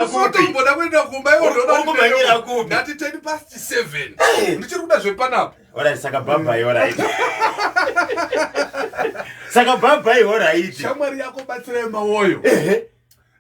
Sotomboda kuenda kumba iwo Uri kumhanyira kupi? Ndati 10 past 7. Ndichiri kuda zvepanapa. Alright, saka bye bye, alright. Saka bye bye, alright. Shamwari yako batsirai mawoyo. Ehe.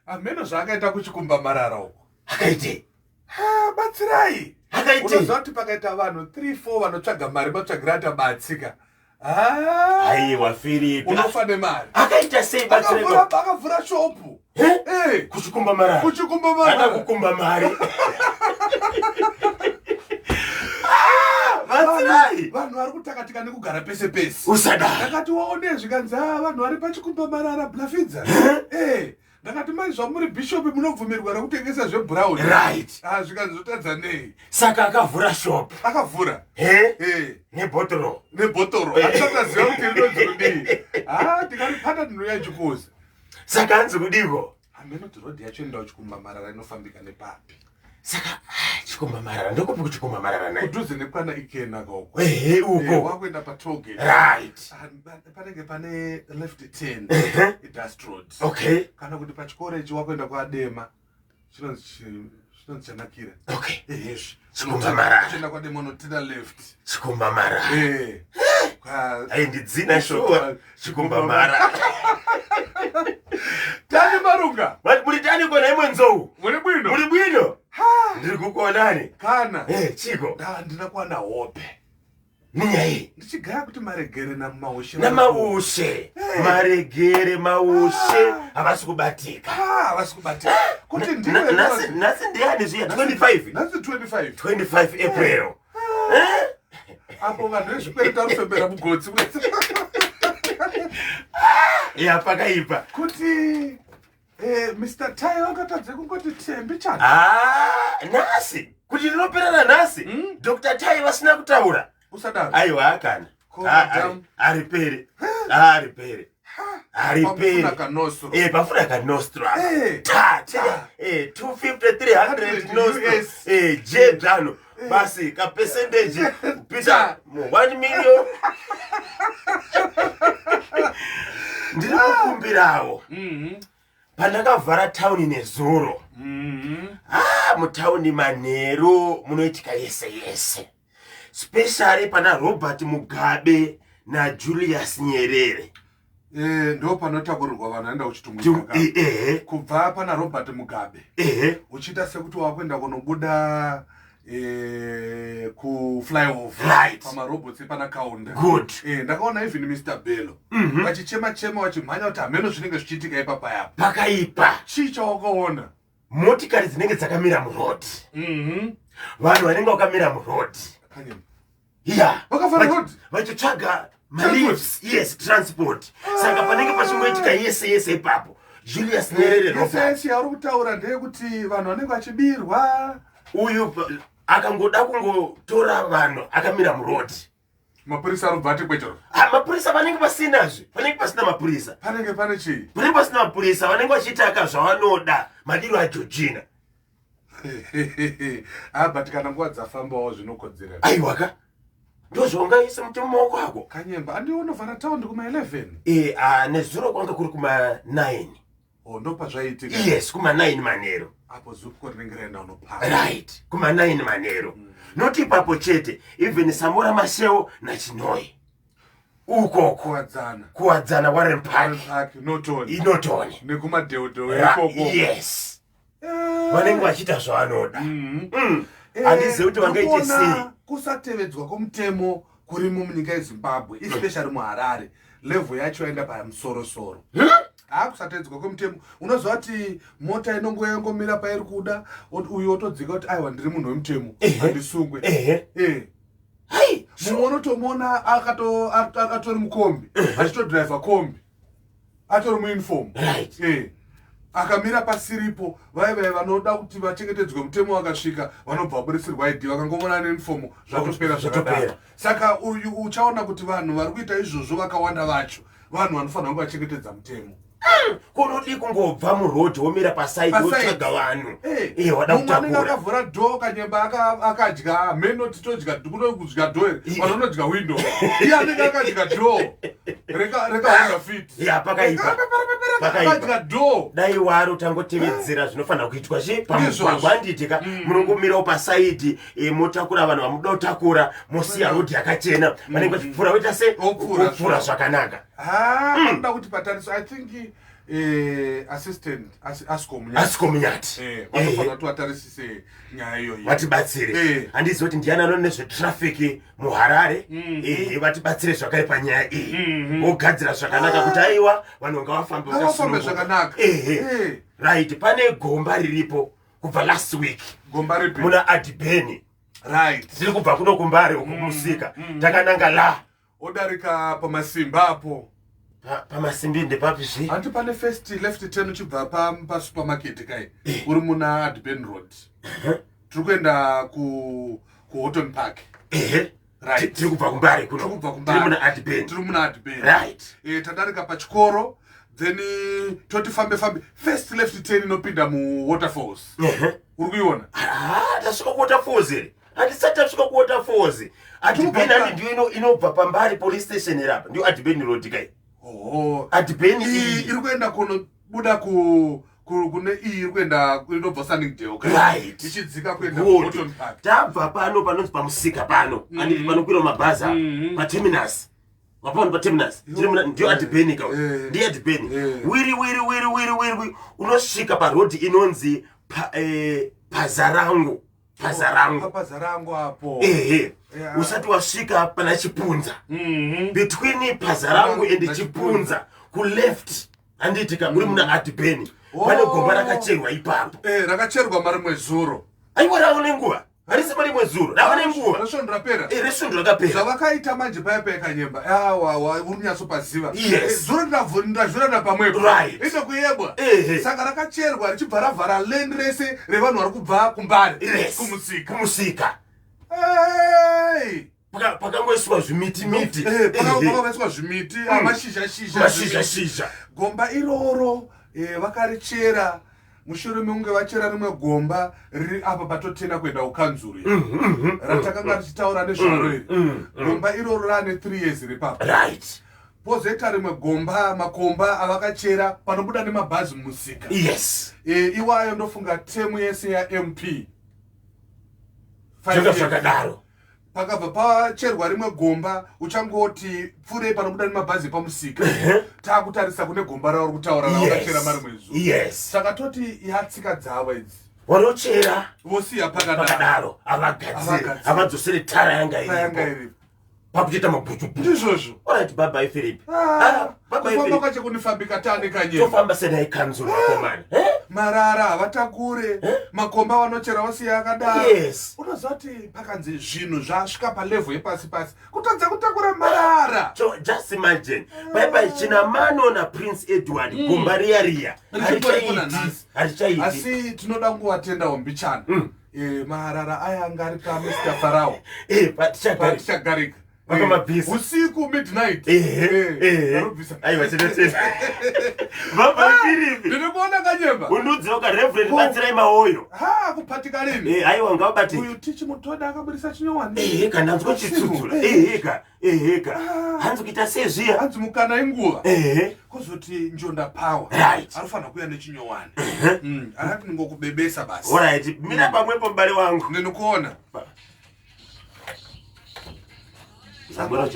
Hameno zvaakaita kuchikumba marara uko. Akaitei? Ha, batsirai. Akaitei? Unoziva kuti pakaita vanhu 3 4 vanotsvaga mari matsvagira ati abatsika. Ah. Aiwa Philip. Unofa nemari. Akaita sei batsirai? Akavhura akavhura shopu. Eh? Eh. Kuchikumba marara. Kuchikumba marara. Ana kukumba mari. Ah, batsirai. Vanhu vari kutakatika nekugara pese pese. Usadaro. Ndakati waone zvikanzi ah vanhu vari pachikumba marara blafidza. Eh. Ndakati mai zvamuri bishop munobvumirwa rekutengesa zvebrown. Right. Ah zvikanzi zvotadza nei? Saka akavhura shop. Akavhura. He? Eh. Nebhotoro. Nebhotoro. Hatisataziva kuti rinonzi kudii. Ah tikaripata ndinouya chikuza. Saka hanzi kudiko? Hameno kuti road yacho inoenda kuchikumba marara inofambika nepapi. Saka ah, chikumba marara ndokupi kuchikumba marara naye? Kudhuze nekwana Ikena koko. Ehe Eh, uko. wakuenda patollgate. Right. Ah, panenge pane left turn Ehe. idust road. Okay. Kana kuti pachikoro ichi wakuenda kwadema chinonzi chinonzi chanakira. Okay. Ehezvi. Chikumba marara. Uchienda kwadema unotira left. Chikumba marara. Eh. Kwa Ai ndidzina shuwa. Chikumba marara. Tani Marunga. Vati muri tani kona imwe nzou. Muri bwino. Muri bwino. Ha. Ndiri kukuonani. Kana. Eh, chiko. Ndina kuwana hope. Nenyaya iyi. Ndichigaya kuti maregere namaushe. Namaushe. Hey. Maregere maushe Ah. havasi kubatika. Ah, havasi kubatika. Kuti ndiwe Nhasi nhasi ndiani zviya 25. Nhasi 25. 25 April. Eh? Apo vanhu vezvikwereti varikufembera mugotsi. Ya pakaipa. Kuti eh, Mr. Tai vakatadze kungoti tembi chana. Ah, nhasi kuti rinopera nanhasi Mm. Dr. Tai vasina kutaura. Usadaro. Aiwa kana. Ko, Ah, madam. Hariperi. Hariperi. Hariperi. Pamufuna kanosro. Eh, pafuna kanostro apa. Eh. Ta, ta. Ah. Eh, 250 300 nostro. US. Eh, je dzano. Basi ka percentage kupita Ta. mu 1 million. Ndiri kukumbirawo. Mhm. Pandakavhara tauni nezuro. Mhm. Ah, mutauni manheru munoitika yese yese. Specially pana Robert Mugabe naJulius Nyerere. Eh, ndo panotakurirwa vanhu vanoenda kuchitungwiza. Ehe. Kubva pana Robert Mugabe. Ehe. Uchiita sekuti wakuenda kunobuda eh, ku flyover. Right. Pamarobots epana kaunda. Good. Eh, ndakaona even Mr. Bello. Vachichema chema vachimhanya kuti hameno zvinenge zvichiitika ipapa yapa. Pakaipa. Chii chawakaona? Motikari dzinenge dzakamira muroad. Mhm. Vanhu vanenge vakamira muroad. Kanyema. Yeah. Vakavhara road? Vachitsvaga maleaves. Yes, transport. Saka panenge pachingoitika yese yese ipapo. Julius Nyerere Robert. Yese yauri kutaura ndeyekuti vanhu vanenge vachibirwa. Uyu akangoda kungotora vanhu akamira muroad. Mapurisa arobva ati kwechero. Ah, mapurisa vanenge pasinazve. Panenge pasina mapurisa. Panenge pane chii? Panenge pasina mapurisa vanenge vachiita ka zvavanoda madiro aGeorgina. Ah, but kana nguva dzafambawo zvinokodzera. Aiwa ka. Ndozvaungaise mutemo mumaoko ako. Kanyemba, andi unovhara taundi kuma 11. Eh, ah, nezuro kwanga kuri kuma 9. Oh, ndopazvaiitika. Yes, kuma 9 manheru. Apo zupko rinenge raenda unopaka. Right, kuma 9 manheru. Not ipapo chete, even Samora Machel naChinoi. Ukoko. Kuwadzana. Kuwadzana Warren Park. Warren Park, Norton. Inorton. Nekumadheodheo ikoko. Yes. Vanenge vachiita zvavanoda. Mm. Handizivi kuti vangaite Ndikuona sei. Kusatevedzwa kwomutemo kurimo munyika yeZimbabwe, especially muHarare. Level yacho yaenda pamusorosoro. Ha, kusatevedzwa kwemutemo. Unoziva kuti mota inongouya yongomira pairi kuda, uyu otodzika kuti aiwa ndiri munhu wemutemo, handisungwe. Ehe. Eh. Hai. Mumwe unotomuona atori mukombi, achitodhiraivha kombi. Atori muuniform. Right. Eh. Akamira pasiripo, vai vai vanoda kuti vachengetedzwe mutemo vakasvika, vanobva vaburitsirwa ID, vakangoona neuniform zvatopera zvakadaro. Zvatopera. Saka uyu uchaona kuti vanhu vari kuita izvozvo vakawanda vacho, vanhu vanofanira kunge vachengetedza mutemo. Kunodi kungobva muroad womira pasaidi Paside. wotsvaga vanhu. Eh, Eh, wada mumwe anenge kutakura. akavhura dhoo kanyemba akadya meno titodya kuno kudya dhoo here Eh. vanhu vanodya window iye anenge akadya dhoo reka reka honda fit Ya, pakaipa. Pakaipa. akadya dhoo Dai waro tangotevedzera zvinofanira kuitwa che pamugwagwa Ndizvozvo. handiti ka munongomirawo pasaidi motakura vanhu vamuda kutakura, mosiya rodhi yakachena, vanenge vachipfuura voita se Vopfuura vopfuura zvakanaka. Ha, panoda kuti patariswe. I think assistant Ascom Asiko Munyati vanofanira kuti vatarisise nyaya iyoyi. Vatibatsire. Handizivi kuti ndiani anone nezvetraffic muHarare. Vatibatsire zvakare panyaya iyi, vogadzira zvakanaka kuti aiwa, vanhu ngavafambe Ngavafambe vakasununguka. zvakanaka. Ehe. Right, pane gomba riripo kubva last week Gomba ripi? muna Ardbennie. Tiri kubva kuno kuMbare uku kumusika takananga la Odarika pamasimba apo. Pamasimbi ndepapi zvi? Hanti pane first left turn uchibva pasupermarket kai uri muna Ardbennie Road, tiri kuenda kuHoughton Park. Ehe. Right. Tiri kubva kuMbare kuno. Tiri kubva kuMbare. Tiri muna Ardbennie. Tiri muna Ardbennie. Tadarika pachikoro, then toti fambe fambe, first left turn inopinda muWaterfalls. Uri kuiona? Ah, tasvika kuWaterfalls here? Hatisati tasvika kuWaterfalls. Ardbennie handi ndiyo inobva paMbare police station here apa? Ndiyo Ardbennie Road kai. Oho. Ardbennie Iyi iyi. iri kuenda kunobuda kune iyi iri kuenda inobva Sunningdale kai. Ichidzika kuenda Good. kuHoughton Park. Tabva pano panonzi pamusika pano, handiti panokwirwa mabhazi apa, paterminus mapano, paterminus. Ndiyo Ardbennie ka. Ndiyo Ardbennie. Wiri wiri wiri wiri wiri wiri, unosvika parodhi inonzi Pazarangu, Pazarangu. Papazarangu apo. Ehe. Usati wasvika pana Chipunza, between Pazarangu and Na Chipunza kuleft, handiti ka, uri muna Ardbennie, Oh. pane gomba rakacherwa ipapo. Rakacherwa marimwe zuro. Aiwa, rava nenguva, harisi marimwe zuro, rava nenguva. Resvondo rapera. Resvondo rakapera. Zvavakaita manje paya paya kanyemba, awa, uri kunyatsopaziva. Yes. Zuro ndazvirana pamwepo. Inokuyebwa. Saka rakacherwa richibva ravhara lane rese revanhu vari kubva kuMbare kumusika. Kumusika. Hey! Pakangoiswa zvimiti miti. Pakavaiswa zvimiti, mashizha shizha. Mashizha shizha. Gomba iroro vakarichera mushure mekunge vachera rimwe gomba riri apa patotena kuenda kukanzuru ratakanga tichitaura nezvaro iri. Gomba iroro raane 3 years ripapa. Pozoita rimwe gomba, makomba avakachera panobuda nemabhazi mumusika. Iwayo ndofunga temu yese yaMP. Five Zvanga years. zvakadaro. Pakabva pacherwa rimwe gomba uchangoti pfuurei panobuda nemabhazi pamusika, taakutarisa kune gomba rauri kutaura ravakachera marimwe zuva. Saka toti yatsika dzavo idzi. Vanochera vosiya pakadaro. Pakadaro havagadziri. Havagadziri. Havadzosere tara yanga Payanga iripo iripo. pakutoita mabhuchubuchu. Ndizvozvo. Alright, bye bye, Philip. Ah, Ah, bye bye, kufamba Philip. kwacho kunifambika tane kanyemba. Tofamba senai kanzuru vakomana. Eh? Marara havatakure, makomba vanochera vosiya akadaro. Unoziva kuti pakanzi zvinhu zvasvika palevel yepasi pasi, kutadza kutakura marara. So just imagine, bye bye Chinamano naPrince Edward, gomba riya riya Richingoripo harichaiti. nanhasi. Harichaiti. Asi tinoda kungovatendawo mbichana. Marara aya anga ari paMr Farao. Patichagarika. Patichagarika. Vakamabvisa. Usiku midnight. Ehe. Varobvisa. Aiwa, tinotenda. Bye Philip. Ndiri kuona kanyemba. Undudzioka Reverend, batsirai maoyo. Ha, kupatika lini. Aiwa, ngavabate. Uyu Tichi Mutoda akabudisa chinyowani. Ehe ka, ndanzwa chitsudzura. Ehe ka, ehe ka. Hanzi kuita sezviya. Hanzi mukana inguva. Kuzoti Njonda Power anofanira kuuya nechinyowani. Akati ningokubebesa basi. Alright, mira pamwepo mubale wangu. Ndinokuona. Zagora.